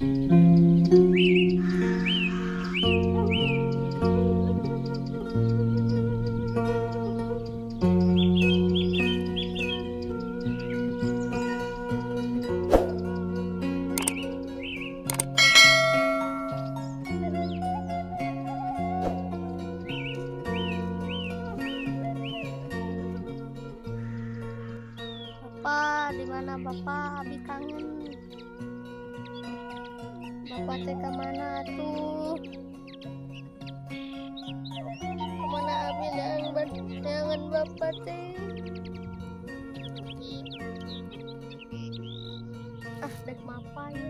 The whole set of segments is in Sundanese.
Bapak, di mana Bapak? Abi kangen. Bapak teh kemana tuh? Kemana Abi jangan Bapak teh? Ah, dek mapa ya.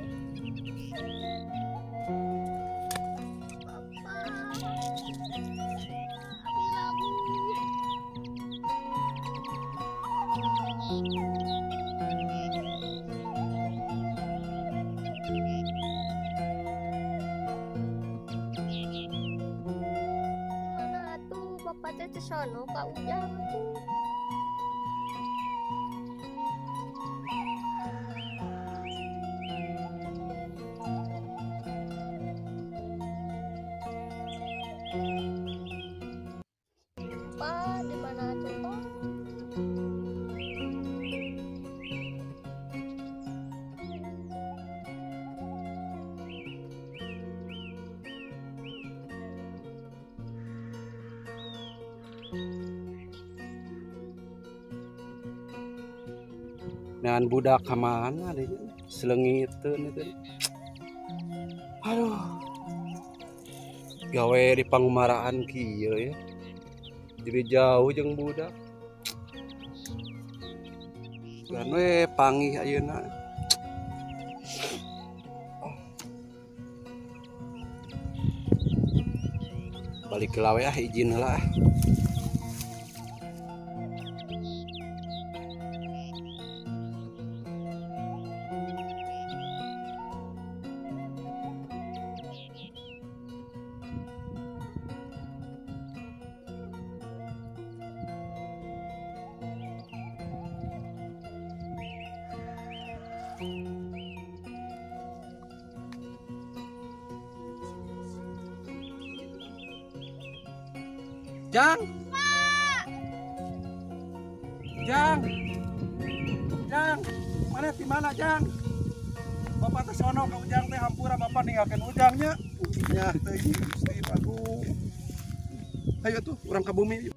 Bapak, Abi labu. Mana tuh Bapak teh ke sono Kak Ujang tuh. Pak, di mana tuh Pak? Dengan budak kemana deh, selengiteun itu. Aduh, gawe di pangumaraan kieu ya. Jadi jauh jeung budak. Kan we panggih ayeuna. Balik ke lawe ah, izin heula ah. Jang. Jang. Jang. Mana di mana Jang? Bapak teh sono ka Ujang teh hampura bapak ninggalkeun Ujangnya. Nya teh Gusti aduh. Ayo tuh urang ka bumi.